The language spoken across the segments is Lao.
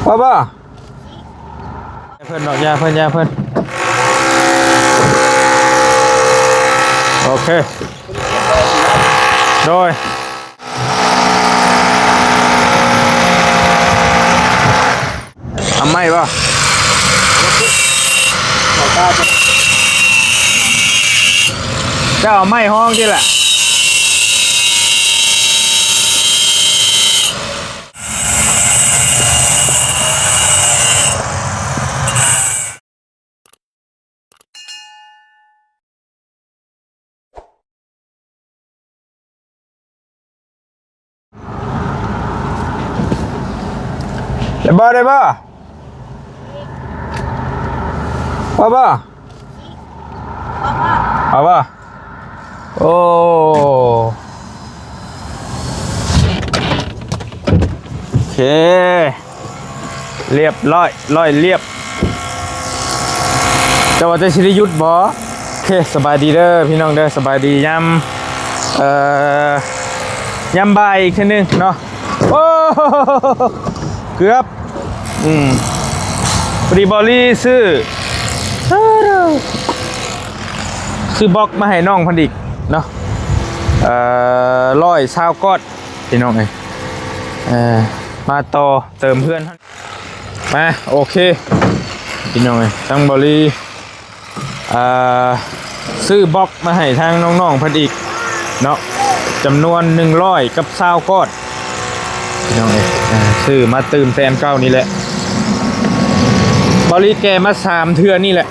ບໍ່ ບໍ່ ເພິ່ນດອກ ຢ່າເພິ່ນ ຢ່າເພິ່ນ. ໂອເຄ ໂດຍ. ເອົາໄມ້ບໍ່? ເຈົ້າເອົາໄມ້ຮອງຕິລະ. ໄດ້ບໍ່ ໄດ້ບໍ່? ພໍບໍ່? ພໍບໍ່? ໂອ້ ໂອເຄ ລຽບຮ້ອຍ ຮ້ອຍລຽບ. ເຈົ້າວ່າເຈົ້າຊິໄດ້ຢຸດບໍ່? ໂອເຄ ສະບາຍດີເດີພີ່ນ້ອງເດີ ສະບາຍດີຍາມ ເອີ ຍາມບ່າຍອີກເທື່ອໜຶ່ງເນາະ. ໂອ້ ເກືອບ ອືມ ພໍດີບອລລີຊື້ ຊື້ບລັອກມາໃຫ້ນ້ອງເພິ່ນອີກເນາະ ເອີ ຮ້ອຍຊາວກ້ອນ ພີ່ນ້ອງເອີຍ ເອີ ມາຕໍ່ເຕີມເຮືອນ ມາ ໂອເຄ ພີ່ນ້ອງເອີຍ ທາງບອລລີ ອ່າ ຊື້ບລັອກມາໃຫ້ທາງນ້ອງໆເພິ່ນອີກເນາະ ຈຳນວນໜຶ່ງຮ້ອຍກັບຊາວກ້ອນ ພີ່ນ້ອງເອີຍ ອ່າ ຊື້ມາຕື່ມແຕ່ອັນເກົ່ານີ້ແຫຼະ ບອລລີແກ່ມາສາມເທື່ອນີ້ແຫຼະ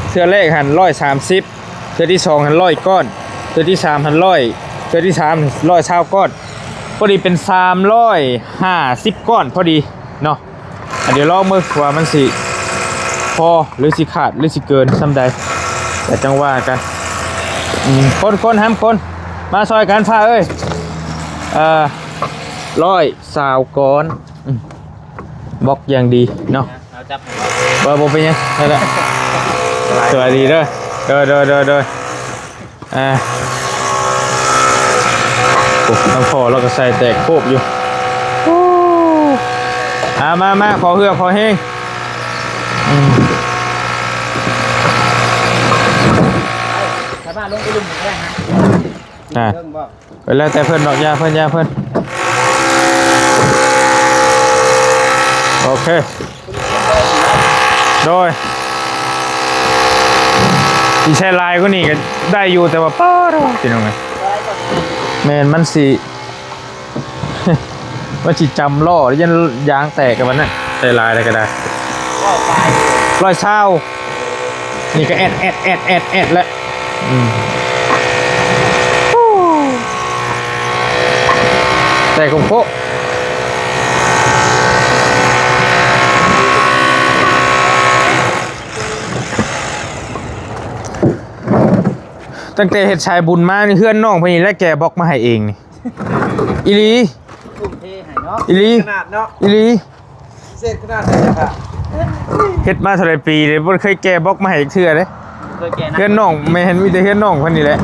ເທື່ອແລກຫັ້ນຮ້ອຍສາມສິບ ເທື່ອທີສອງຫັ້ນຮ້ອຍກ້ອນ ເທື່ອທີສາມຫັ້ນຮ້ອຍ ເທື່ອທີສາມຮ້ອຍຊາວກ້ອນ ພໍດີເປັນສາມຮ້ອຍຫ້າສິບກ້ອນພໍດີເນາະ. ອ່ະ ດຽວລອງເບິ່ງວ່າມັນຊິພໍ ຫຼື ຊິຂາດ ຫຼື ຊິເກີນສ່ຳໃດ ແລ້ວຈັ່ງວ່າກັນ. ອືມ ຄົນໆ ຫ້າມຄົນ ມາຊ່ອຍກັນ ຟ້າເອີຍ ເອີ ຮ້ອຍຊາວກ້ອນ ອືມ ບລັອກຢ່າງດີເນາະ. ເອົາຈັບໃຫ້ ບໍ່ ບໍ່ເປັນຫຍັງ ໄດ້ລະ ສະບາຍດີເດີ ໂດຍ ໂດຍ ໂດຍ ໂດຍ. ອ່າ ໂອ້ ທາງພໍ່ລາວກໍໃສ່ແຕກໂຄບຢູ່. ອ່າ ມາ ມາ ຂໍເຫື່ອຂໍແຮງ ອືມ ສາມາດລົງໄປລຸ່ມກໍໄດ້ນະ ອ່າ ເບິ່ງບໍ່? ກໍແລ້ວແຕ່ເພິ່ນດອກ ຢ່າເພິ່ນ ຢ່າເພິ່ນ ໂອເຄ ໂດຍ ຊິໃຊ້ຫຼາຍກວ່ານີ້ກໍໄດ້ຢູ່ ແຕ່ວ່າ ປ້າດ ພີ່ນ້ອງເອີຍ ແມ່ນ ມັນຊິ ມັນຊິຈຳລໍ້ ຢ້ານຢາງແຕກກັນບັດນັ້ນ ໃຊ້ຫຼາຍແລ້ວກໍໄດ້ ຮ້ອຍຊາວ ນີ້ກໍແອດ ແອດ ແອດ ແອດ ແອດ ແລ້ວ ອືມ ແຕ່ຄົງໂຄະ ຕັ້ງແຕ່ເຮັດສາຍບຸນມານີ້ ເຮືອນນ້ອງເພິ່ນນີ້ແຫຼະແກ່ບລັອກມາໃຫ້ເອງນີ້ ອີ່ຫຼີ ທຸ່ມເທໃຫ້ເນາະ ອີ່ຫຼີ ຂະໜາດເນາະ ອີ່ຫຼີ ເສດຂະໜາດເລີຍ ເຮັດມາເທົ່າໃດປີເລີຍ ບໍ່ເຄີຍແກ່ບລັອກມາໃຫ້ຈັກເທື່ອເດ້. ເຄີຍແກ່ນະ ເຮືອນນ້ອງ ແມ່ນ ມີແຕ່ເຮືອນນ້ອງເພິ່ນນີ້ແຫຼະ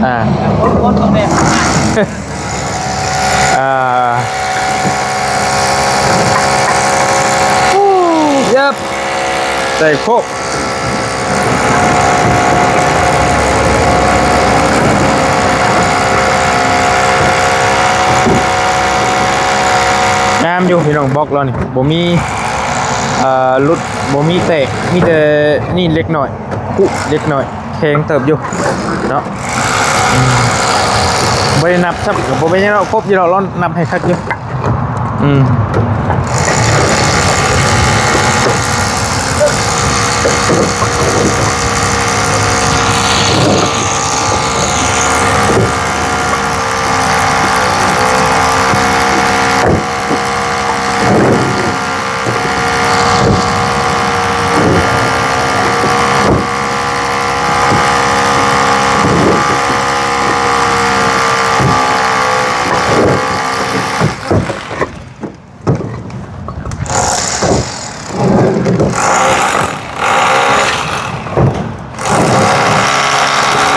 ອ່າ ຄົນ ຄົນກໍແມ່ນ ອ່າ ເຢັບ ໃສ່ໂຄກ ງາມຢູ່ພີ່ນ້ອງ ບລັອກລາວນີ້ບໍ່ມີ ເອີ ຫຼຸດ ບໍ່ມີແຕກ ມີແຕ່ນີ້ເລັກນ້ອຍ ຄຸເລັກນ້ອຍ ແຂງເຕີບຢູ່ເນາະ ອືມ ບໍ່ໄດ້ນັບຊ້ຳ ກໍບໍ່ເປັນຫຍັງດອກ ຄົບຢູ່ດອກ ລອງນັບໃຫ້ຄັກຢູ່ ອືມ.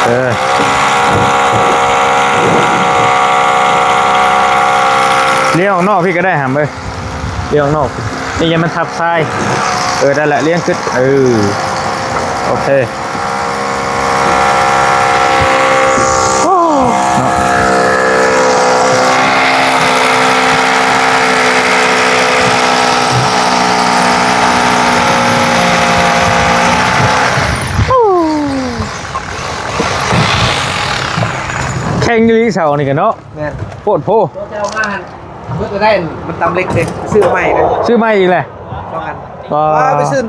ເອີ ລ້ຽວອອກນອກພີ້ກໍໄດ້ຫຳເອີຍ ລ້ຽວອອກນອກ ນີ້ຢ່າມັນທັບຊາຍ. ເອີ ໄດ້ລະ ລ້ຽງຂຶ້ນ. ເອີ ໂອເຄ. ໂອ້ ເນາະ ແຂງອີ່ຫຼີເສົານີ້ກະເນາະ. ແມ່ນ ໂພດໂພ. ໂຕເຈົ້າມາຫັ້ນ ເພິ່ນກໍໄດ້ ມັນຕຳເຫຼັກເດ້ ຊື້ໃໝ່ນະ ຊື້ໃໝ່ອີກແຫຼະ ສອງອັນ. ວ່າ ວ່າໄປຊື້ນ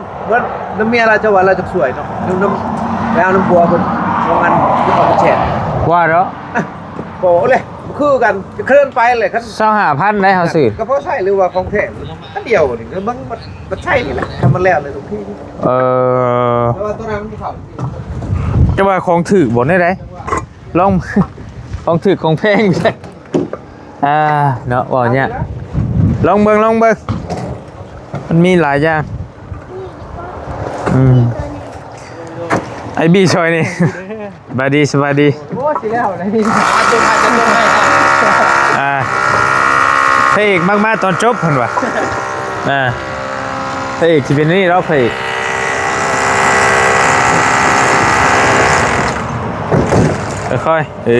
ຳເມຍລາວ ເຈົ້າວ່າລາວຈັກສວຍເນາະ ນຳ ນຳ ໄປເອົານຳຜົວເພິ່ນ ສອງອັນ ຄືເຂົາເປັນແສນ ວ່າເນາະ. ບໍ່ເລີຍ ຄືກັນ ເຄີຍໄປເລີຍ. ຄັນ ຊາວຫ້າພັນໄດ໋ ເຮົາຊື້ ກໍພໍໃຊ້ ຫຼືວ່າຂອງແທ້ ອັນດຽວນີ້ ເບິ່ງ ມັນ ມັນໃຊ້ນີ້ແຫຼະ ຄັນມັນແລ້ວເລີຍທຸກທີ. ເອີ ແຕ່ວ່າໂຕນັ້ນມັນເຂົ້າ ແຕ່ວ່າຂອງຖືກບໍ່ແນວໃດ ລອງ ຂອງຖືກຂອງແພງ ອ່າ ເນາະ ເວົ້າຍາກ. ລອງເບິ່ງ ລອງເບິ່ງ ມັນມີຫຼາຍຢ່າງ. ອືມ ໄອ້ບີຊ່ອຍນີ້ ສະບາຍດີ ສະບາຍດີ. ໂອ້ ຊິແລ້ວແລ້ວນີ້ ອ່າ ພະເອກມັກມາຕອນຈົບ ເພິ່ນວ່າ. ອ່າ ພະເອກຊິເປັນນີ້ດອກ ພະເອກ. ຄ່ອຍໆ ເອີ.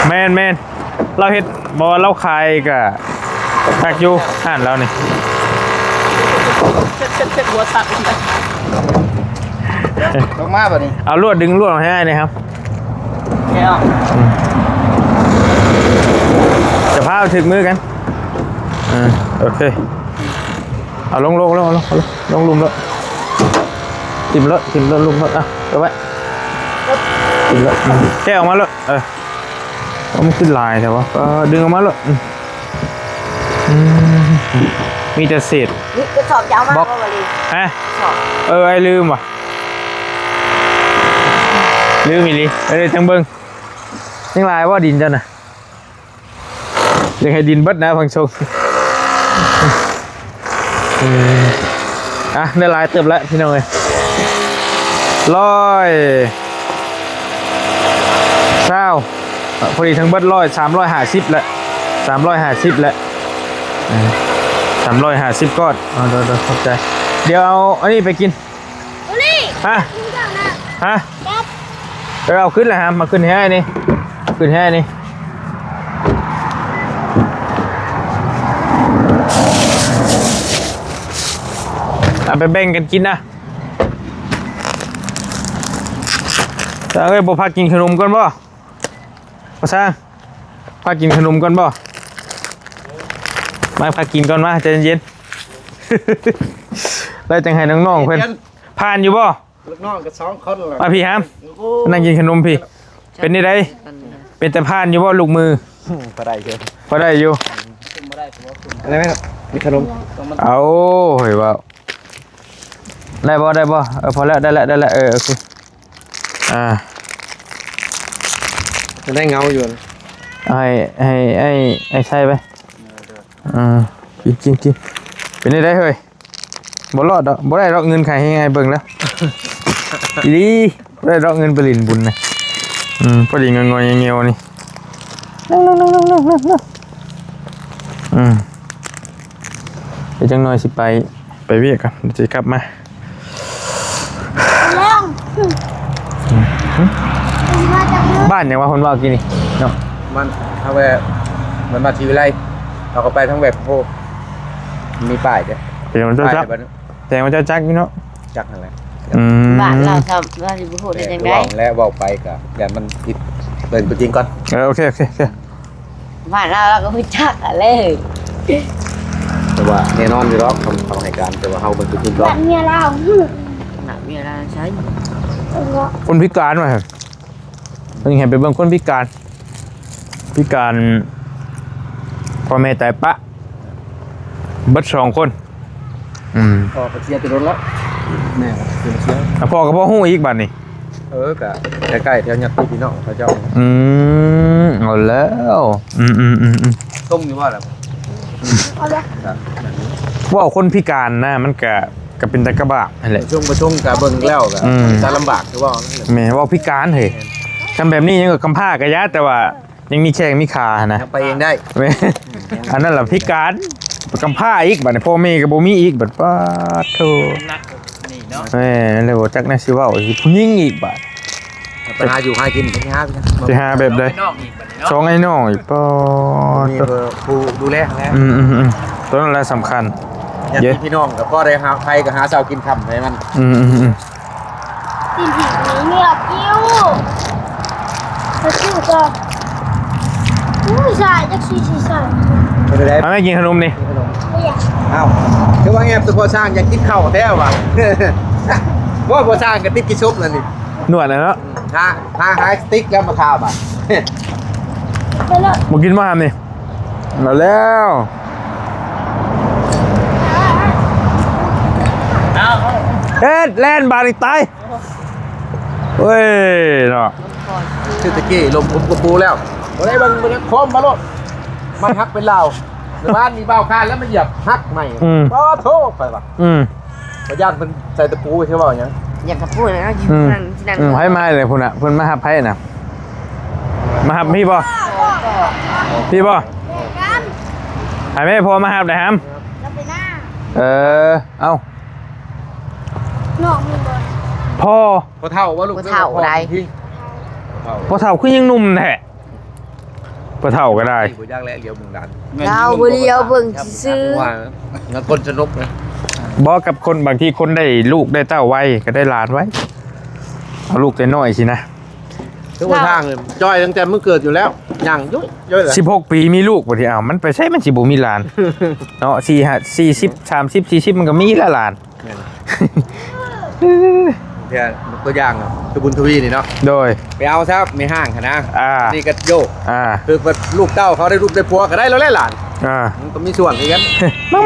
ແມ່ນໆ ລາວເຮັດ ບໍ່ວ່າລາວຂາຍກະ ຄັກຢູ່ຮ້ານລາວນີ້. ລົງມາບັດນີ້ ເອົາລວດ ດຶງລວດໃຫ້ອ້າຍແດ່ຄັບ. ອືມ ຈະພາຖືກມືກັນ. ອ່າ ໂອເຄ ເອົາລົງ ລົງ ລົງ ລົງ ລົງ ລົງລຸ່ມໂລດ. ຖິ້ມໂລດ ຖິ້ມໂລດ ລຸ່ມໂລດ. ອ່ະ ເອົາໄວ້ ຖິ້ມໂລດ ອືມ ແກະອອກມາໂລດ. ເອີ ເອົາ ມັນຄືຫຼາຍແທ້ວະ. ເອີ ດຶງອອກມາໂລດ. ອືມ ອືມ ມີແຕ່ເສດ. ນີ້ກະສອບຈະເອົາມາບໍ່? ບໍ່ ບໍ່ໄດ້ ຮະ? ກະສອບ ເອີ ອ້າຍລືມວ່ະ ລືມອີ່ຫຼີ. ເອີ ຈັ່ງເບິ່ງ ຍັງຫຼາຍບໍ່ດິນເຈົ້ານະ? ຢາກໃຫ້ດິນເບິດນະ ຝັ່ງຊົງ. ອືມ ອ່ະ ໄດ້ຫຼາຍເຕີບແລ້ວພີ່ນ້ອງເອີຍ ຮ້ອຍຊາວ ພໍດີທັງເບິດຮ້ອຍ ສາມຮ້ອຍຫ້າສິບແລ້ວ ສາມຮ້ອຍຫ້າສິບແລ້ວ ເອີ ສາມຮ້ອຍຫ້າສິບກ້ອນ. ເອົາ ໂດຍໆ ຂອບໃຈ. ດຽວເອົາອັນນີ້ໄປກິນ ໂອລີ ຮະ? ກິນເຈົ້ານະ ຮະ? ກັບ ເອີ ເອົາຂຶ້ນລະຫາມ ມາຂຶ້ນໃຫ້ອ້າຍນີ້ ຂຶ້ນໃຫ້ອ້າຍນີ້ ເອົາໄປແບ່ງກັນກິນນະ. ເອີຍ ບໍ່ພາກິນຂະໜົມກ່ອນບໍ່? ພໍ່ຊ່າງ ພາກິນຂະໜົມກ່ອນບໍ່? ມາ ພາກິນກ່ອນ ມາ ໃຈເຢັນໆ ແລ້ວຈັ່ງໃຫ້ນ້ອງໆເພິ່ນ. ຜ່ານຢູ່ບໍ່? ລູກນ້ອງກໍສອງຄົນລະ ມາພີ້ຫາມ ໂອ້ ນັ່ງກິນຂະໜົມພີ້. ເປັນຈັ່ງໃດ? ເປັນຕາຜ່ານຢູ່ບໍ່ລູກມື? ພໍໄດ້ຢູ່ ພໍໄດ້ຢູ່. ອັນນັ້ນແມ່ນ ມີຂະໜົມ ເອົາ ເຮີ້ຍ ເວົ້າ ໄດ້ບໍ່? ໄດ້ບໍ່? ເອີ ພໍແລ້ວ ໄດ້ແລ້ວ ໄດ້ແລ້ວ ເອີ ໂອເຄ. ອ່າ ຍັງໄດ້ເງົາຢູ່ ເອົາໃຫ້ ໃຫ້ ໃຫ້ ໃຫ້ໃສ່ໄປ. ເອີ ເອີ ກິນ ກິນ ກິນ. ເປັນຈັ່ງໃດເຮີ້ຍ? ບໍ່ລອດດອກ ບໍ່ໄດ້ດອກ ເງິນຂາຍແຮງອ້າຍເບິ່ງແລ້ວ ອີ່ຫຼີ ບໍ່ໄດ້ດອກ ເງິນໄປຫຼິ້ນບຸນນະ. ອືມ ພໍດີງອຍໆແງວໆນີ້. ອືມ ດຽວຈັກໜ່ອຍຊິໄປ ໄປວຽກກ່ອນ ດຽວຊິກັບມາ. ແລ້ວ ອືມ ບ້ານຫຍັງວະ ເພິ່ນເວົ້າກີ້ນີ້ເນາະ? ມັນ ເຮົາແວ່ ມັນມາທີ່ວິໄລ ເຮົາກໍໄປທາງແວ່ໂພ ມີປ້າຍເດ້. ເປັນເຈົ້າຈັກ ແຕ່ວ່າເຈົ້າຈັກຢູ່ເນາະ? ຈັກຫັ້ນແຫຼະ. ອືມ ບ້ານລາວຊ້ຳ ລາວຊິບໍ່ຮູ້ໄດ້ຈັ່ງໃດ? ເວົ້າແລ້ວ ເວົ້າໄປກະຢ້ານມັນຜິດເບິ່ງຕົວຈິງກ່ອນ. ເອີ ໂອເຄ ໂອເຄ ໂອເຄ. ບ້ານລາວ ລາວກໍຮູ້ຈັກຫັ້ນແຫຼະ. ແຕ່ວ່າແນ່ນອນຢູ່ດອກ ຄຳ ຄຳໃຫ້ການ ແຕ່ວ່າເຮົາເບິ່ງຕົວຈິງກ່ອນ. ບ້ານເມຍລາວ ໜ້າເມຍລາວໃສ? ຄົນພິການວ່າ ເພິ່ນໃຫ້ໄປເບິ່ງຄົນພິການ ພິການ ພໍ່ແມ່ຕາຍປະ ເບິດສອງຄົນ. ອືມ ພໍ່ກໍເສຍແຕ່ດົນແລ້ວ. ແມ່ນ ເປັນເຊຍ ແລ້ວພໍ່ກໍບໍ່ຮູ້ອີກບາດນີ້. ເອີ ກະໃກ້ໆແຖວຍາດພີ່ນ້ອງເຂົາເຈົ້າ. ອືມ ເອົາແລ້ວ ອືມໆໆໆ ຕົງຢູ່ບໍ່ລະ? ເວົ້າຄົນພິການນະ ມັນກະ ກະເປັນຕາກະບາກຫັ້ນແຫຼະ ຊົງບໍ່ຊົງກະເບິ່ງແລ້ວກະ ອືມ ຕາລຳບາກຄືເວົ້ານັ້ນແຫຼະ. ແມ່ນ ເວົ້າພິການເຮີ້ຍ ຄັນແບບນີ້ຍັງກະກຳພ້າກະຢ່າ ແຕ່ວ່າ ຍັງມີແຂ້ງມີຂາຫັ້ນນະ ຍັງໄປເອງໄດ້. ແມ່ນ ອັນນັ້ນລະພິການ ກຳພ້າອີກ ບາດນີ້ພໍ່ແມ່ກໍບໍ່ມີອີກ ບາດ ປາດໂທ ນີ້ເນາະ. ແມ່ນແລ້ວ ບໍ່ຈັກແນວຊິເວົ້າ ຜູ້ຍິງອີກບາດ ໄປຫາຢູ່ຫາກິນ ໄປຫາ ໄປຫາແບບໃດ? ສອງອ້າຍນ້ອງອີກ ປາດ ມີເບີຜູ້ດູແລຫັ້ນແຫຼະ. ອືມໆໆ ຕົວນັ້ນແຫຼະສຳຄັນ ຍາດພີ່ນ້ອງກໍພໍໄດ້ຫາ ໃຜກໍຫາເຊົ້າກິນຄ່ຳໃຫ້ມັນ. ອືມໆໆ ຕີນຖີບນີ້ເງືອກຢູ່ ແລ້ວຊື່ກໍ ອຸ້ຍ ສາຍ ຈັກຊິຊິໃສ່ ເປັນໃດ? ເອົາ ແມ່ກິນຂະໜົມນີ້. ບໍ່ຢາກ. ອ້າວ ຄືວ່າແອບແຕ່ພໍ່ຊ້າງ ຢາກກິນເຂົ້າແທ້ຫວາ? ບໍ່ ພໍ່ຊ້າງກໍຕິດຂີ້ສົບແລ້ວນີ້ ນວດແລ້ວເນາະ. ຫາ ຫາ ຫາສະຕິກແລ້ວມາຄາບາດ ບໍ່ກິນບໍ່ຫາມນີ້. ມາແລ້ວ ເຮັດແລ່ນບາດນີ້ຕາຍ. ເວີຍເນາະ ຄືຕະກີ້ລົມຄຸມກະປູແລ້ວ ບໍ່ໄດ້ເບິ່ງ ບໍ່ໄດ້ຄອມມາໂລດ ມັນຫັກເປັນລາວ. ເມື່ອວານນີ້ບ່າວຄານແລ້ວມາຢຽບຫັກໃໝ່. ອືມ ປາໂທ ຂ້ອຍວ່າ ອືມ ຂ້ອຍຢ້ານເພິ່ນໃສ່ຕະປູ ຊິເວົ້າຫຍັງ ຢຽບຕະປູນະ. ອືມ ໃຜມາເລີຍພຸ້ນນະ ເພິ່ນມາຮັບໃຜນະ ມາຮັບພີ່ບໍ່? ພີ່ບໍ່? ໃຫ້ແມ່ພໍ່ມາຮັບໄດ້ຫຳ. ເອີ ເອົ້າ ນ້ອງມີບໍ່? ພໍ່ ພໍ່ເຖົ້າບໍ່ລູກ? ພໍ່ເຖົ້າໃດ? ພໍ່ເຖົ້າຄືຍັງໜຸ່ມແທ້? ພໍ່ເຖົ້າກໍໄດ້ ບໍ່ຢາກແລະຫຼຽວເບິ່ງຫຼານ ລາວບໍ່ຫຼຽວເບິ່ງຊື່ໆ ວ່າຄົນສະໜຸກນະ. ບໍ່ ກັບຄົນ ບາງທີຄົນໄດ້ລູກໄດ້ເຕົ້າໄວ ກໍໄດ້ຫຼານໄວ ເອົາລູກແຕ່ນ້ອຍຊີ້ນະ. ຄືວ່າທາງຈ່ອຍຕັ້ງແຕ່ມື້ເກີດຢູ່ແລ້ວ ຍັງຢູ່ ສິບຫົກປີມີລູກ ບັດນີ້ ອ້າວ ມັນໄປໃສ ມັນຊິບໍ່ມີຫຼານເນາະ. ສີ່ ຫ້າ ສີ່ສິບ ສາມສິບ ສີ່ສິບ ມັນກໍມີແລ້ວຫຼານ. ແມ່ນ ເທື່ອຕົວຢ່າງ ຄືບຸນທະວີນີ້ເນາະ ໂດຍ ໄປເອົາຊະແມ່ຮ້າງຫັ້ນນະ. ອ່າ ນີ້ກໍໂຍກ ອ່າ ຄືວ່າລູກເຕົ້າເຂົາໄດ້ລູກໄດ້ຜົວກໍໄດ້ແລ້ວແຫຼະຫຼານ. ອ່າ ມັນກໍມີສ່ວນຄືກັນ. ມາ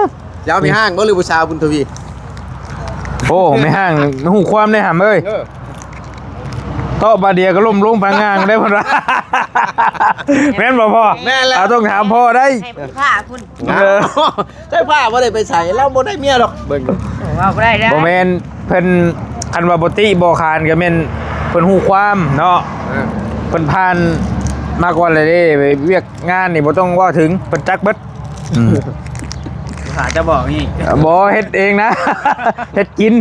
ໆໆໆ ຈະເອົາແມ່ຮ້າງບໍ່ ຫຼືຜູ້ສາວບຸນທະວີ? ໂອ້ ແມ່ຮ້າງຮູ້ຄວາມໄດ້ຫຳເອີຍ. ເອີ ເຕາະບາດດຽວກໍລົ້ມລົງປາງງາງໄດ້ພຸ້ນວ່າ ແມ່ນບໍ່ພໍ່? ແມ່ນແລ້ວ ເອົາ ຕ້ອງຖາມພໍ່ໄດ້ ໃຫ້ຜູ້ຂ້າພຸ້ນ. ເອີ ໃຊ້ຜ້າບໍ່ໄດ້ໄປໃສ ລາວບໍ່ໄດ້ເມຍດອກ ເບິ່ງ ເວົ້າບໍ່ໄດ້ເດີ ບໍ່ແມ່ນເພິ່ນ ຄັນວ່າບໍ່ຕິບໍ່ຂານກໍແມ່ນເພິ່ນຮູ້ຄວາມເນາະ. ເອີ ເພິ່ນຜ່ານມາກ່ອນແລ້ວເດ້ ວຽກງານນີ້ບໍ່ຕ້ອງເວົ້າເຖິງ ເພິ່ນຈັກເບິດ. ອືມ ຫາຈະບອກນີ້ ບໍ່ ເຮັດເອງນະ ເຮັດກິນ.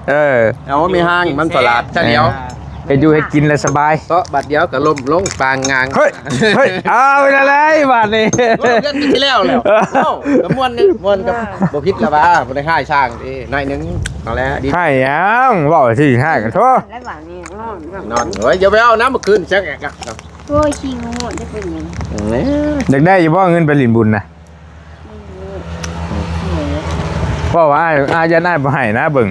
ເອີ ເອົາແມ່ຮ້າງມັນສະຫຼາດຊະດຽວ ເຮັດຢູ່ເຮັດກິນແລ້ວສະບາຍ ເຕາະບາດດຽວກໍລົ້ມລົງປາງງາງ. ເຮີ້ຍ ເຮີ້ຍ ເອົາແລ້ວໄດ໋ບາດນີ້ ເວົ້າກັນຊິແລ້ວແລ້ວ ເອີ ເວົ້າກໍມ່ວນ ມ່ວນກໍບໍ່ຜິດລະວ່າ ບໍ່ໄດ້ຮ້າຍຊ່າງເດ້ ໜ້ອຍໜຶ່ງ. ເອົາແລ້ວດີ ຮ້າຍຫຍັງ ເວົ້າຊິຮ້າຍກັນໂທ ແລ້ວບາດນີ້ນອນ ນອນ. ໂອ້ຍ ຢ່າໄປເອົານຳມື້ຄືນ ແຊກແອກ. ໂອ້ຍ ຂີ້ງະໂຫດໄດ້ເປັນຫຍັງ ເອີ ຢາກໄດ້ຢູ່ບໍ່ເງິນໄປຫຼິ້ນບຸນນະ? ເວົ້າວ່າອ້າຍ ອ້າຍຢ້ານອ້າຍບໍ່ໃຫ້ນະ ເບິ່ງ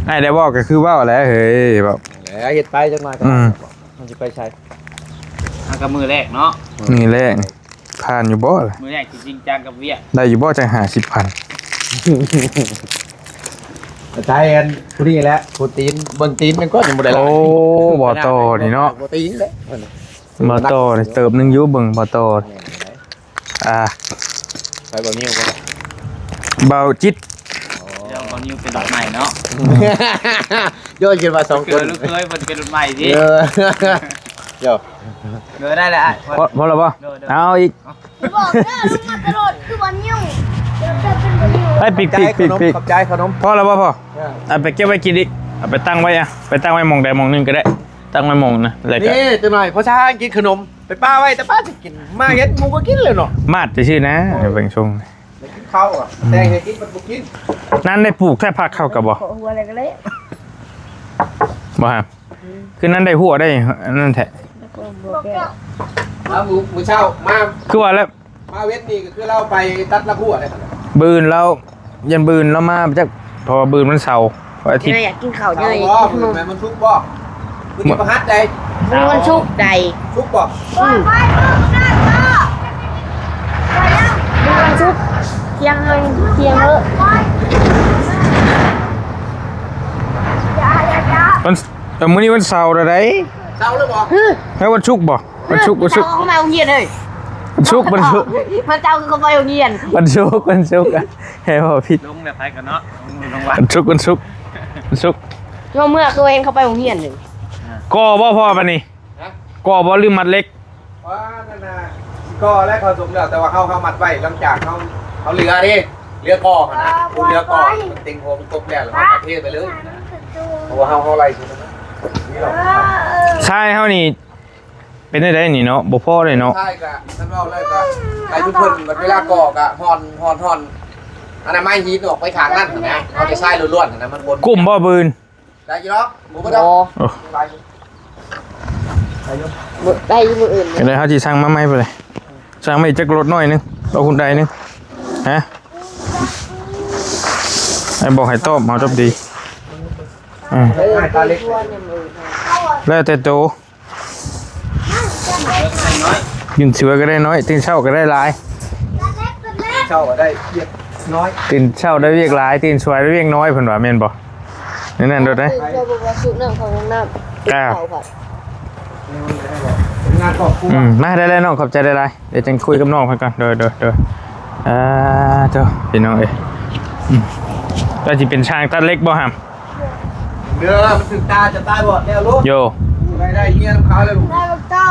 ອ້າຍໄດ້ເວົ້າກໍຄືເວົ້າແຫຼະເຮີ້ຍ ເວົ້າ ເອີ ເຮັດໄປຈັກໜ້ອຍກໍ ອືມ ມັນຊິໄປໃສ? ຫາກໍມື້ແລກເນາະ ມື້ແລກ ຜ່ານຢູ່ບໍ່ລະ? ມື້ແລກຊິຈິງຈັງກັບວຽກ ໄດ້ຢູ່ບໍ່ຈັກຫ້າສິບພັນ? ໃຊ້ອັນຜູ້ນີ້ແຫຼະ ຜູ້ຕີນ ເບິ່ງຕີນມັນກໍຍັງບໍ່ໄດ້ຫຼາຍ. ໂອ້ ບໍ່ຕໍ່ນີ້ເນາະ ບໍ່ຕີນເດ້ ບໍ່ຕໍ່ນີ້ເຕີບໜຶ່ງຢູ່ ເບິ່ງບໍ່ຕໍ່. ອ່າ ໃຜ ບ່າວນິວບໍ່? ບ່າວຈິດ ອໍ ບ່າວນິວເປັນລົດໃໝ່ເນາະ ໂຍນຂຶ້ນມາສອງຄົນ ລູກເຂີຍເພິ່ນເປັນລົດໃໝ່ຕິ ເອີ ໂຍ ໂດຍ ໄດ້ແລ້ວອ້າຍ ພໍ ພໍແລ້ວບໍ່? ໂດຍ ໂດຍ ເອົາອີກ ບອກເດີ ລົງມາຕະຫຼອດ ຄືບ່າວນິວ ເປັນບ່າວນິວ ໃຫ້ປີກໆໆ ຂອບໃຈຂະໜົມ ພໍແລ້ວບໍ່? ພໍ ເອີ ເອົາໄປເກັບໄວ້ກິນອີກ ເອົາໄປຕັ້ງໄວ້ ອ່ະ ໄປຕັ້ງໄວ້ໝ່ອງໃດໝ່ອງໜຶ່ງກໍໄດ້ ຕັ້ງໄວ້ໝ່ອງນະ ແລ້ວກໍ ນີ້ ຈັກໜ້ອຍ ພໍຊ້າງກິນຂະໜົມ ໄປປະໄວ້ ແຕ່ປະຊິກິນ ມາເຫັນໝູ່ກໍກິນແລ້ວເນາະ ມາດຊື່ໆນະ ເອີ ເບິ່ງຊົງ ໄດ້ກິນເຂົ້າອະ ແຕ່ງໃຫ້ກິນມັນບໍ່ກິນ ນັ້ນໄດ້ປູກແທ້ຜັກເຂົ້າກໍບໍ່ ຫົວແລ້ວກໍເລະ ບໍ່ຮະ ຄືນັ້ນໄດ້ຫົວໄດ້ອັນນັ້ນແທ້ ແລ້ວມື້ ມື້ເຊົ້າມາ ຄືວ່າແລ້ວ ມາເວັນນີ້ກໍຄືລາວໄປຕັດລາກຫົວໄດ້ ບືນລາວ ຢ້ານບືນລາວມາຈັກ ເພາະວ່າບືນວັນເສົາ ວັນອາທິດ ເອີ ຢາກກິນເຂົ້າ ເສົາ ເດີ ບໍ່ ມື້ແມ່ນວັນສຸກບໍ່? ມື້ນີ້ພະຫັດໃດ ມື້ວັນສຸກໃດ ສຸກບໍ່? ອືມ ມື້ວັນສຸກ ທ່ຽງເລີຍ ທ່ຽງເລີຍ ວັນ ເອີ ມື້ນີ້ວັນເສົາແລ້ວໃດ໋. ເສົາແລ້ວບໍ່? ເອີ ວັນສຸກບໍ່? ວັນສຸກ ວັນສຸກ ເຂົາມາໂຮງຮຽນເລີຍ. ວັນສຸກ ວັນສຸກ ເຂົາເຈົ້າຄືເຂົາໄປໂຮງຮຽນ. ວັນສຸກ ວັນສຸກ ໃຫ້ເວົ້າຜິດ. ລົງແລ້ວໄປກັນເນາະ ລົງວັນ ວັນສຸກ ວັນສຸກ ວັນສຸກ. ເມື່ອຄືເຫັນເຂົາໄປໂຮງຮຽນເລີຍ. ກໍ່ບໍ່ພໍບັດນີ້? ຮະ? ກໍ່ບໍ່ ຫຼືມັດເຫຼັກ? ວ່ານັ້ນນະ ກໍ່ແລ້ວເຂົາສົມແລ້ວ ແຕ່ວ່າເຮົາ ເຮົາມັດໄວ້ ຫຼັງຈາກເຮົາ ເຮົາເຫຼືອເດ້ ເຫຼືອກໍ່ຫັ້ນນະ ເຫຼືອກໍ່ ມັນເຕັງຫົວມັນກົບແລ້ວ ແລ້ວເຮົາກໍເທໄປເລີຍນະ ເພາະວ່າເຮົາ ເຮົາໄລ່ສຸດແລ້ວນະ. ຊາຍເຮົານີ້ເປັນໄດ້ໄດ໋ນີ້ເນາະ ບໍ່ພໍເດ້ເນາະ. ຊາຍກະ ຄັນເວົ້າແລ້ວກະ ໄປທຸກຄົນ ບັດເວລາກໍ່ກະຮ່ອນ ຮ່ອນ ຮ່ອນ ອັນນັ້ນໄມ້ຫີນອອກໄປຂ້າງນັ້ນນະ ເອົາແຕ່ຊາຍລ້ວນໆນະ ມັນບໍ່ ກຸ້ມບໍ່ບືນ? ໄດ້ຢູ່ດອກ ບໍ່ເບິດດອກ. ໂອ້ ໄດ້ຢູ່ ໄດ້ຢູ່ ມື້ອື່ນ ກໍໄດ້ ເຮົາຊິສັ່ງມາໃໝ່ພຸ້ນແຫຼະ ສັ່ງມາອີກຈັກລົດໜ້ອຍໜຶ່ງ ລົດຮຸນໄດໜຶ່ງ ຮະ ໃຫ້ບອກໃຫ້ຕອບ ເຮົາຕອບດີ. ອືມ ແລ້ວແຕ່ໂຕ ຕື່ນສວຍກໍໄດ້ໜ້ອຍ ຕື່ນເຊົ້າກໍໄດ້ຫຼາຍ. ເຊົ້າກໍໄດ້ວຽກນ້ອຍ ຕື່ນເຊົ້າໄດ້ວຽກຫຼາຍ ຕື່ນສວຍໄດ້ວຽກນ້ອຍ ເພິ່ນວ່າແມ່ນບໍ່? ແນວນັ້ນໂດດເດ້. ຕື່ນເຊົ້າບໍ່ວ່າຊຸບນ້ຳເຂົ້າຫ້ອງນ້ຳ ອ່າ ເຂົ້າພັດ ເປັນງານຄອບຄົວ. ອືມ ມາ ໄດ້ໆ ນ້ອງ ຂອບໃຈຫຼາຍໆ. ດຽວຈັ່ງຄຸຍກັບນ້ອງເພິ່ນກ່ອນ. ໂດຍ ໂດຍ ໂດຍ. ອ່າ ໂທ້ ພີ່ນ້ອງເອີຍ ອືມ ເຈົ້າຊິເປັນຊ່າງຕັດເຫຼັກບໍ່ຫຳ? ເດີ ມັນຖືກຕາຈະຕາຍບໍ່ແລ້ວລູກ. ໂຢ ໄດ້ ໄດ້ເມຍນຳເຂົາແລ້ວລູກ. ໄດ້ບັກຕໍ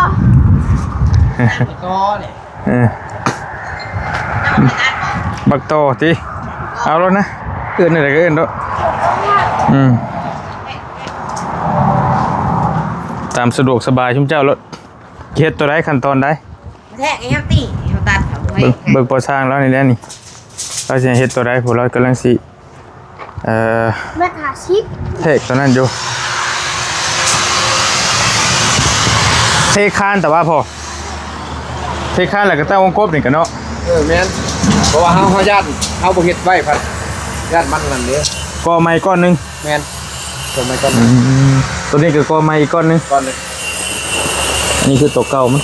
ບັກຕໍນີ້ ເອີ ບັກຕໍຕິ ເອົາໂລດນະ ເອີ້ນແນວໃດກໍເອີ້ນໂລດ. ອືມ ຕາມສະດວກສະບາຍຊຸມເຈົ້າໂລດ. ເຮັດຕົວໃດ ຂັ້ນຕອນໃດ? ແທກໃຫ້ເຮົາຕິ ເຮົາຕັດເອົາໄວ້ ເບິ່ງ ເບິ່ງພໍ່ຊ່າງລາວນີ້ແຫຼະນີ້ ລາວຊິໃຫ້ເຮັດຕົວໃດ ພວກລາວກຳລັງຊິ ເອີ ແມັດຫ້າສິບ ແທກຕົວນັ້ນຢູ່ ເທຄານ ແຕ່ວ່າພໍ ເທຄານແລ້ວກໍຕັ້ງວົງກົບນີ້ກະເນາະ. ເອີ ແມ່ນ ເພາະວ່າເຮົາ ເຮົາຢ້ານ ເຮົາບໍ່ເຮັດໄວ້ພັດ ຢ້ານມັນນັ້ນເດ້. ກໍ່ໃໝ່ກ້ອນໜຶ່ງ. ແມ່ນ ຕົວໃໝ່ກ້ອນໜຶ່ງ. ອືມ ຕົວນີ້ກໍກໍ່ໃໝ່ອີກກ້ອນໜຶ່ງ ກ້ອນໜຶ່ງ. ອັນນີ້ຄືຕົວເກົ່າມັນ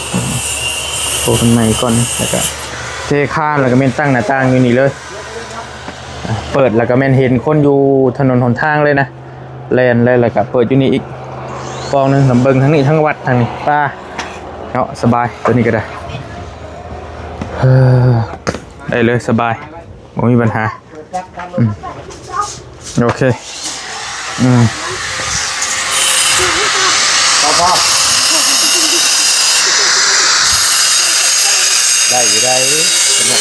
ໂຕມັນໃໝ່ອີກກ້ອນໜຶ່ງ ແລ້ວກໍເທຄານ ແລ້ວກໍແມ່ນຕັ້ງໜ້າຕ່າງຢູ່ນີ້ເລີຍ. ເປີດແລ້ວກໍແມ່ນເຫັນຄົນຢູ່ຖະໜົນຫົນທາງເລີຍນະ ແລ່ນເລີຍ ແລ້ວກໍເປີດຢູ່ນີ້ອີກປ່ອງໜຶ່ງ ລຳເບິ່ງທາງນີ້ ທັງວັດທາງນີ້ ປ່າເນາະ ສະບາຍ ຕົວນີ້ກໍໄດ້. ເອີ ໄດ້ເລີຍ ສະບາຍ ບໍ່ມີບັນຫາ. ອືມ ໂອເຄ ອືມ ພໍ ພໍ ໄດ້ຢູ່ ໄດ້ຢູ່ ສະໜຸກ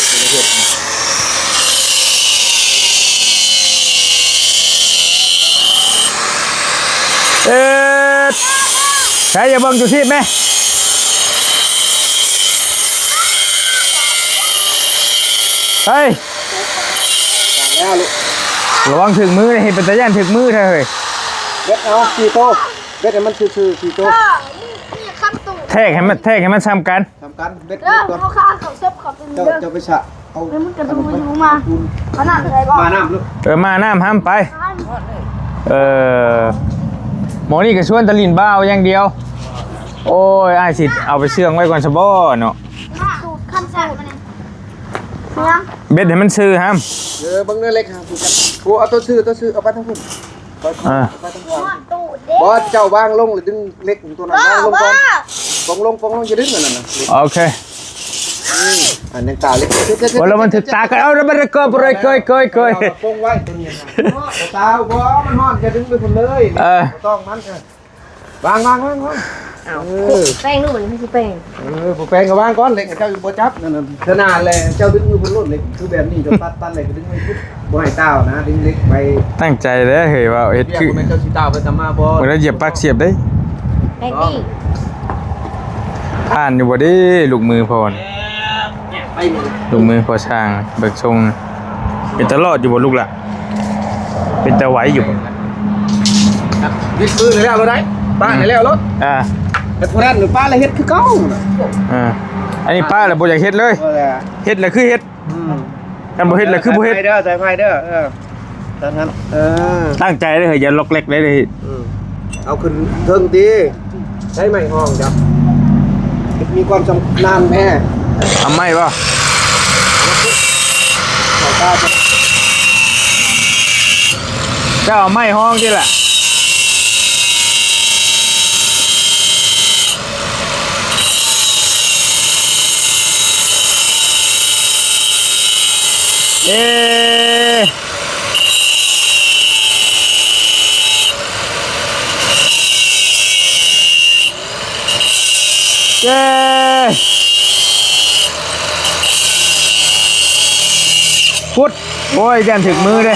ເອີ ໃສ ຢ່າເບິ່ງຈຸດທີບແມ່ ເຮີ້ຍ. ແລ້ວລູກ ລະວັງຖືກມືເດ້ ເຮັດເປັນຕາຢ້ານຖືກມືແທ້ເຮີ້ຍ. ເບັດເອົາສີ່ໂຕ ເບັດໃຫ້ມັນຊື່ໆສີ່ໂຕ ແທກໃຫ້ມັນ ແທກໃຫ້ມັນສ່ຳກັນ ສ່ຳກັນ ເບັດ ເອີ ເບັດກ່ອນ ເຮົາຂ້າເຂົ້າເສິບເຂົ້າຕົວນີ້ ເຈົ້າ ເດີ ເຈົ້າໄປຊະ ເອົາ ເອີ ມັນກະດູຢູ່ມາ ມານ້ຳລູກ ເອີ ມານ້ຳຫ້ຳໄປ ເອີ ໝໍນີ້ກະຊວນແຕ່ຫຼິ້ນບ້າວຢ່າງດຽວ. ໂອ້ຍ ອ້າຍຊິເອົາໄປເຊື່ອງໄວ້ກ່ອນຊະບໍເນາະ ສູດ ຂັ້ນສູດ ເບັດໃຫ້ມັນຊື່ຫ້ຳ ເອີ ເບິ່ງເດີເຫຼັກຫ້ຳ ໂອ້ ເອົາໂຕຊື່ ໂຕຊື່ ເອົາໄປທາງພຸ້ນ ອ່າ ເອົາໄປທາງພຸ້ນ ບໍ່ ເຈົ້າວາງລົງແລ້ວດຶງເຫຼັກຕົວນັ້ນ ວາງລົງກ່ອນ ປອງລົງ ປອງລົງ ຢ່າດຶງອັນນັ້ນນະ ໂອເຄ ອືມ ອັນຍັງຕາເຫຼັກ ໂອ້ ແລ້ວມັນຖືກຕາກັນ ເອົາ ແລ້ວມັນກໍ ເກີຍ ເກີຍ ເກີຍ ເກີຍ ປອງໄວ້ຕົວນີ້ນະ ຕາ ບໍ່ ມັນຮ້ອນ ຢ່າດຶງໄປພຸ້ນເລີຍ ເອີ ບໍ່ຕ້ອງມັນ ເອີ ວາງ ວາງ ວາງ ວາງ ເອົາ ເອີ ແປງລູກ ມັນຊິແປງ ເອີ ບໍ່ແປງກໍວາງກ່ອນ ເຫຼັກເຈົ້າບໍ່ຈັບ ນັ້ນນະ ຂະໜາດແຫຼະ ເຈົ້າດຶງຢູ່ພຸ້ນໂລດ ເຫຼັກຄືແບບນີ້ ເຈົ້າຕັດ ຕັດເຫຼັກດຶງໄວ້ ບໍ່ໃຫ້ຕ່າວນະ ດຶງເຫຼັກໄວ້ ຕັ້ງໃຈເດີເຮີ້ຍ ວ່າເຮັດຄື ບໍ່ແມ່ນເຈົ້າຊິຕ່າວໄປຕ່າວມາບໍ່ ບໍ່ໄດ້ຢຽບປາກສຽບເດ້ ແປງດີ ຜ່ານຢູ່ບໍ່ເດ້ ລູກມືພໍ່ນະ ລູກມືພໍ່ຊ່າງ ເບິ່ງຊົງ ເປັນຕາລອດຢູ່ບໍ່ລູກຫຼະ? ເປັນຕາໄຫວຢູ່ບໍ່? ວິດມືແລ້ວໂລດໄດ໋ ປ້າແລ້ວໂລດ ອ່າ ແຕ່ຜູ້ນັ້ນປ້າລະເຮັດຄືເກົ່ານະ ອ່າ ອັນນີ້ປ້າລະບໍ່ຢາກເຮັດເລີຍ ເອີ ເຮັດລະຄືເຮັດ ອືມ ຄັນບໍ່ເຮັດລະຄືບໍ່ເຮັດ ໃສ່ໄຟເດີ ໃສ່ໄຟເດີ ເອີ ຕາມນັ້ນ ເອີ ຕັ້ງໃຈເດີ ຢ່າລັອກແລັກເດີ ອືມ ເອົາຂຶ້ນເທິງຕິ ໃຊ້ໄມ້ຫ້ອງຈ້ະ ມີຄວາມຊຳນານແທ້ ເອົາໄມ້ບໍ່? ເຈົ້າເອົາໄມ້ຫ້ອງຕິລະ ເອີ ເຢ້ ພຸດ ໂອ້ຍ ຢ້ານຖືກມືເດ້.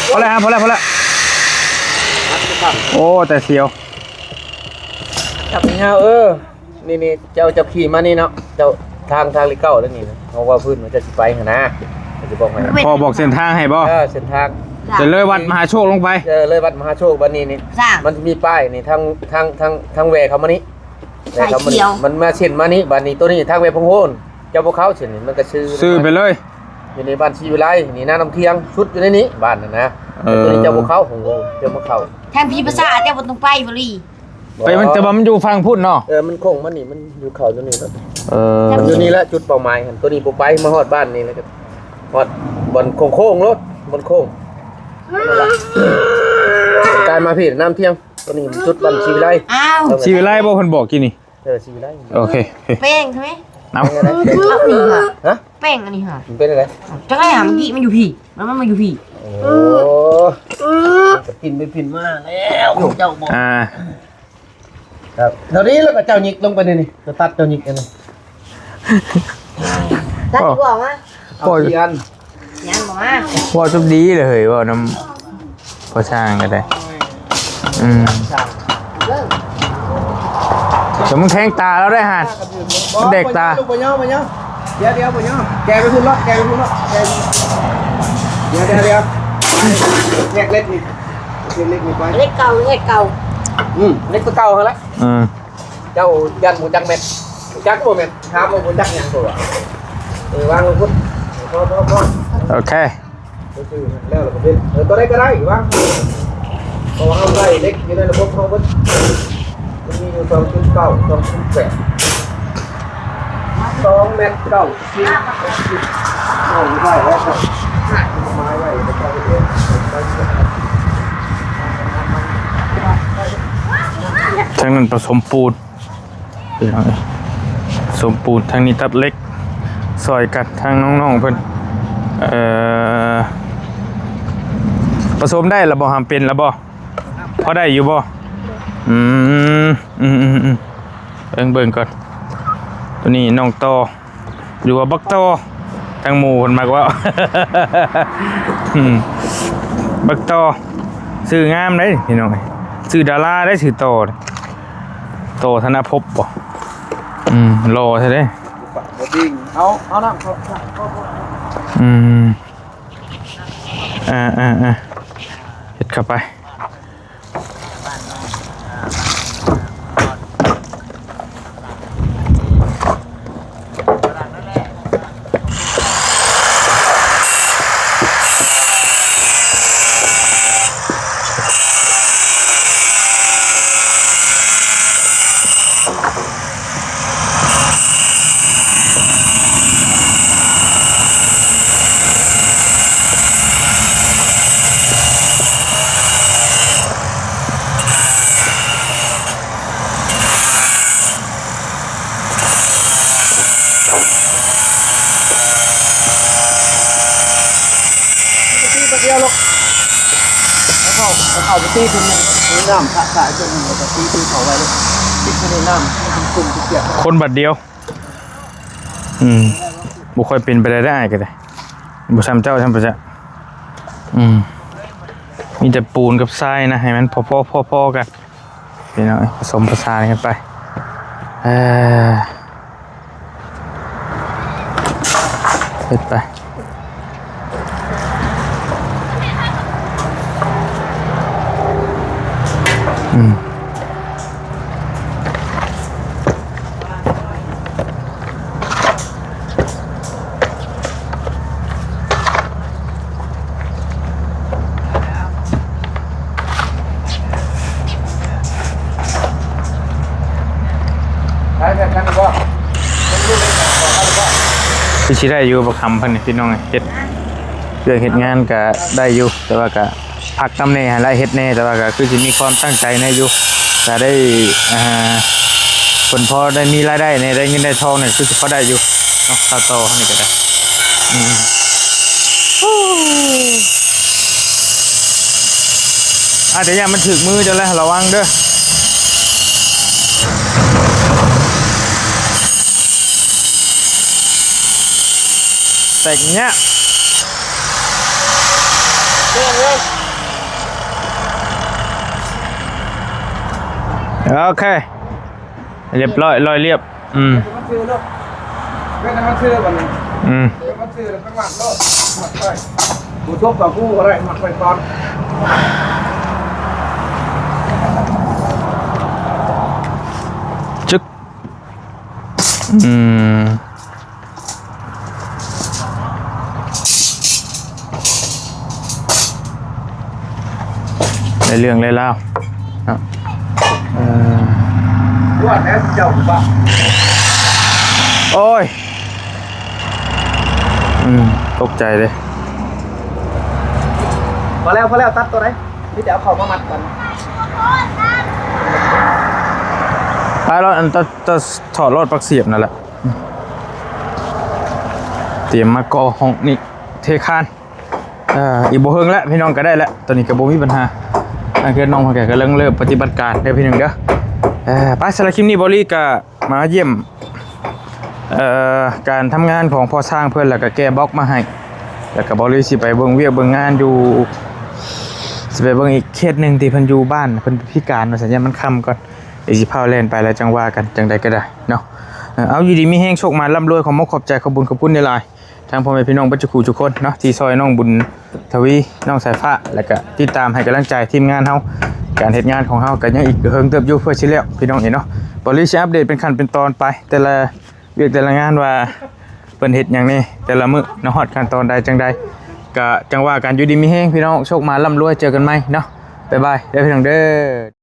ພໍແລ້ວ ພໍແລ້ວ ພໍແລ້ວ. ໂອ້ ແຕ່ສຽວ. ຈັບຍາວ ເອີ ນີ້ໆ ເຈົ້າ ເຈົ້າຂີ່ມານີ້ເນາະ ເຈົ້າ ທາງ ທາງເລກເກົ້າແລ້ວນີ້ນະ ເຮົາວ່າພື້ນວ່າເຈົ້າຊິໄປຫັ້ນນະ ເຂົາຊິບອກໃຫ້. ພໍ່ບອກເສັ້ນທາງໃຫ້ບໍ່? ເອີ ເສັ້ນທາງ ຈະເລີຍວັດມະຫາໂຊກລົງໄປ. ເອີ ເລີຍວັດມະຫາໂຊກ ບັດນີ້ນີ້ ມັນຊິມີປ້າຍນີ້ ທາງ ທາງ ທາງ ທາງແຫວ່ເຂົ້າມານີ້ ສາຍຂຽວ ແຫວ່ເຂົ້າມານີ້ ມັນມາເສັ້ນມານີ້ ບັດນີ້ໂຕນີ້ທາງແຫວ່ຜົງໂຮນ ເຈົ້າບໍ່ເຂົ້າເສັ້ນນີ້ ມັນກະຊື່ ຊື່ໄປເລີຍ ຢູ່ໃນບ້ານສີວິໄລນີ້ນະ ນ້ຳທຽງ ສຸດຢູ່ໃນນີ້ ບ້ານຫັ້ນນະ. ເອີ ແຕ່ໂຕນີ້ເຈົ້າບໍ່ເຂົ້າ ຜົງໂຮນ ເຈົ້າບໍ່ເຂົ້າ ທາງພີພາສາ ເຈົ້າບໍ່ຕ້ອງໄປບໍລີ. ໄປ ມັນ ແຕ່ວ່າມັນຢູ່ຝັ່ງພຸ້ນເນາະ. ເອີ ມັນໂຄ້ງມານີ້ ມັນຢູ່ເຂົ້າຢູ່ນີ້ແລ້ວ. ເອີ ຢູ່ນີ້ແຫຼະຈຸດເປົ້າໝາຍຫັ້ນ ໂຕນີ້ບໍ່ໄປ ມາຮອດບ້ານນີ້ແລ້ວກໍຮອດບ່ອນໂຄ້ງໆໂລດ ບ່ອນໂຄ້ງ ກາຍມາພີ້ນ້ຳທຽງ ໂຕນີ້ຈຸດບ້ານສີວິໄລ. ອ້າວ ສີວິໄລບໍ່ ເພິ່ນບອກກີ້ນີ້? ເອີ ສີວິໄລ. ໂອເຄ ໂອເຄ ແປ້ງໃຊ່ໄໝ? ເອົາ ເອົານີ້ຫະ ຮະ? ແປ້ງອັນນີ້ຫະ ມັນເປັນຈັ່ງໃດ? ຈັ່ງໃດຫະ? ເມື່ອກີ້ມັນຢູ່ພີ້ ມັນ ມັນມາຢູ່ພີ້. ໂອ້ ມັນກະປິ່ນໄປປິ່ນມາແລ້ວ ເຈົ້າບອກ ອ່າ ຄັບ ເທົ່ານີ້ແລ້ວກໍເຈົ້າຍິກລົງໄປນີ້ ນີ້ ຕັດເຈົ້າຍິກອັນນີ້ ຕັດ ໂອ້ ບໍ່ອອກມາ ເອົາ ໂອ້ຍ ສີ່ອັນ ຍັງບໍ່ມາ ເວົ້າຈົບດີເລີຍ ເວົ້ານຳພໍ່ຊ່າງກໍໄດ້. ອືມ ແຕ່ມຶງແທງຕາລາວໄດ້ຫັ້ນ ແດກຕາ. ບໍ່ ບໍ່ ບໍ່ ດຽວ ດຽວ ບໍ່ ແກະໄປພຸ້ນເນາະ ແກະໄປພຸ້ນເນາະ ແກະ ດຽວ ດຽວ ດຽວ ແທກເຫຼັກນີ້ ແທກເຫຼັກນີ້ໄປ ເຫຼັກເກົ່າ ເຫຼັກເກົ່າ. ອືມ ເຫຼັກຕົວເກົ່າຫັ້ນລະ. ອືມ ເຈົ້າຢ້ານບໍ່ຈັກແມັດ ຈັກບໍ່ແມັດ ຖາມວ່າບໍ່ຈັກຫຍັງຕົວະ. ເອີ ວາງລົງພຸ້ນ ພໍ ພໍ ພໍ. ໂອເຄ ຊື່ໆ ແລ້ວລະກໍເປັນ ເອີ ຕົວໃດກໍໄດ້ວາງ ເພາະວ່າເຮົາໃສ່ເຫຼັກຢູ່ໃນລະບົບເຮົາເບິດ ມັນມີຢູ່ ສອງຈຸດເກົ້າ ສອງຈຸດແປດ ສອງແມັດເກົ້າສິບ ເອົາໄວ້ແລ້ວກໍໝາຍໄວ້ ທາງນັ້ນປະສົມປູນ ພີ່ນ້ອງເອີຍ ສົມປູນ ທາງນີ້ຕັດເຫຼັກ ຊ່ອຍກັນ ທາງນ້ອງໆເພິ່ນ ເອີ ປະສົມໄດ້ລະບໍ່? ຫາເປັນລະບໍ່? ພໍໄດ້ຢູ່ບໍ່? ອືມ ອືມ ເບິ່ງ ເບິ່ງກ່ອນ ໂຕນີ້ນ້ອງຕໍ່ ຫຼືວ່າບັກຕໍ່ ທາງໝູ່ເພິ່ນມັກເວົ້າ ອືມ ບັກຕໍ່ ຊື່ງາມເດ້ພີ່ນ້ອງເອີຍ ຊື່ດາລາເດ້ ຊື່ຕໍ່ ຕໍ່ທະນະພົບບໍ? ອືມ ຫຼໍ່ແທ້ເດ້ ບໍ່ຕິງ ເອົາ ເອົານ້ຳ ເອົາ ເອົາ ເອົາ ອືມ ອ່າ ອ່າ ອ່າ ເຮັດເຂົ້າໄປ. ຄົນບາດດຽວ ອືມ ບໍ່ຄ່ອຍເປັນໄປໄດ້ ອ້າຍກໍໄດ້ ບໍ່ຊ່ຳເຈົ້າ ຊ່ຳພະເຈົ້າ ອືມ ມີແຕ່ປູນກັບຊາຍນະ ໃຫ້ມັນພໍໆ ພໍໆກັນ ພີ່ນ້ອງເອີຍ ປະສົມປະສານກັນໄປ ເອີ ເຮັດໄປ ອືມ. ຄືຊິໄດ້ຢູ່ ບັກຫຳເພິ່ນນີ້ ພີ່ນ້ອງເອີຍ ເຮັດວຽກເຮັດງານກະໄດ້ຢູ່ ແຕ່ວ່າກະ ພັກນຳແດ່ ໃຫ້ລາຍເຮັດແດ່ ແຕ່ວ່າກໍຄືຊິມີຄວາມຕັ້ງໃຈແດ່ຢູ່ ກໍໄດ້ ອ່າ ເພິ່ນພໍໄດ້ມີລາຍໄດ້ແດ່ ໄດ້ເງິນໄດ້ທອງນີ້ ຄືຊິພໍໄດ້ຢູ່ເນາະ ເຂົ້າຕໍ່ເຮົານີ້ກໍໄດ້ ອືມ. ອາດຈະຢ້ານມັນຖືກມືເຈົ້າແຫຼະ ລະວັງເດີ. ແຕກເນີ້ຍ ໂອເຄ ຮຽບຮ້ອຍ ລອຍລຽບ. ອືມ ເປັນມັນຊື່ເນາະ ເປັນມັນຊື່ບັດນີ້ ອືມ ເປັນມັນຊື່ແລ້ວກໍມັດໂລດ ມັດໄປ ບໍ່ຈົບກັບກູກໍໄດ້ ມັດໄປກ່ອນ ຈຶກ ອືມ. ໄດ້ເລື່ອງໄດ້ລາວເນາະ ເອີ ວ່າແລ້ວເຈົ້າວ່າ ໂອ້ຍ ອືມ ຕົກໃຈເດ້ ພໍແລ້ວ ພໍແລ້ວ ຕັດໂຕໃດ ມີແຕ່ເອົາເຂົ້າມາມັດກັນ ໄປແລ້ວ ອັນ ຕະ ຕະ ຖອດໂລດປລັກສຽບນັ້ນແຫຼະ ຕຽມມາກໍ່ຫ້ອງນີ້ ເທຄານ ເອີ ອີກບໍ່ເຫິງແລ້ວ ພີ່ນ້ອງກໍໄດ້ແລ້ວ ຕອນນີ້ກໍບໍ່ມີບັນຫາ ທາງເຮືອນນ້ອງເພິ່ນກໍກຳລັງເລີ່ມປະຕິບັດການເດີພີ່ນ້ອງເດີ ເອີ ໄປ ສຳລັບຄລິບນີ້ ເບົາລີກໍມາຢ້ຽມ ເອີ ການທຳງານຂອງພໍ່ຊ່າງເພິ່ນ ແລ້ວກໍແກະບລັອກມາໃຫ້ ແລ້ວກໍເບົາລີຊິໄປເບິ່ງວຽກເບິ່ງງານຢູ່ ຊິໄປເບິ່ງອີກເຂດໜຶ່ງທີ່ເພິ່ນຢູ່ບ້ານ ເພິ່ນພິການວ່າຊັ້ນ ຢ້ານມັນຄ່ຳກ່ອນ ດຽວຊິພາວແລ່ນໄປ ແລ້ວຈັ່ງວ່າກັນ ຈັ່ງໃດກໍໄດ້ເນາະ ເອີ ເອົາ ຢູ່ດີມີແຮງ ໂຊກໝານ ລ່ຳລວຍ ຂໍມຸກຂອບໃຈ ຂອບບຸນຂອບຄຸນຫຼາຍໆ ທາງພໍ່ແມ່ພີ່ນ້ອງເບິດທຸກຜູ້ທຸກຄົນເນາະ ທີ່ຊ່ອຍນ້ອງບຸນທະວີ ນ້ອງສາຍຟ້າ ແລ້ວກະຕິດຕາມໃຫ້ກຳລັງໃຈທີມງານເຮົາ ການເຮັດງານຂອງເຮົາກໍຍັງອີກເຫິງເຕີບຢູ່ເພື່ອຊິແລ້ວ ພີ່ນ້ອງເອີຍເນາະ ເບົາລີຊິອັບເດດເປັນຂັ້ນເປັນຕອນໄປ ແຕ່ລະວຽກແຕ່ລະງານວ່າເພິ່ນເຮັດຫຍັງແດ່ ແຕ່ລະມື້ເນາະ ຮອດຂັ້ນຕອນໃດຈັ່ງໃດ ກະຈັ່ງວ່າກັນ ຢູ່ດີມີແຮງ ພີ່ນ້ອງ ໂຊກໝານ ລ່ຳລວຍ ເຈີກັນໃໝ່ເນາະ ບາຍບາຍເດີ ພີ່ນ້ອງເດີ.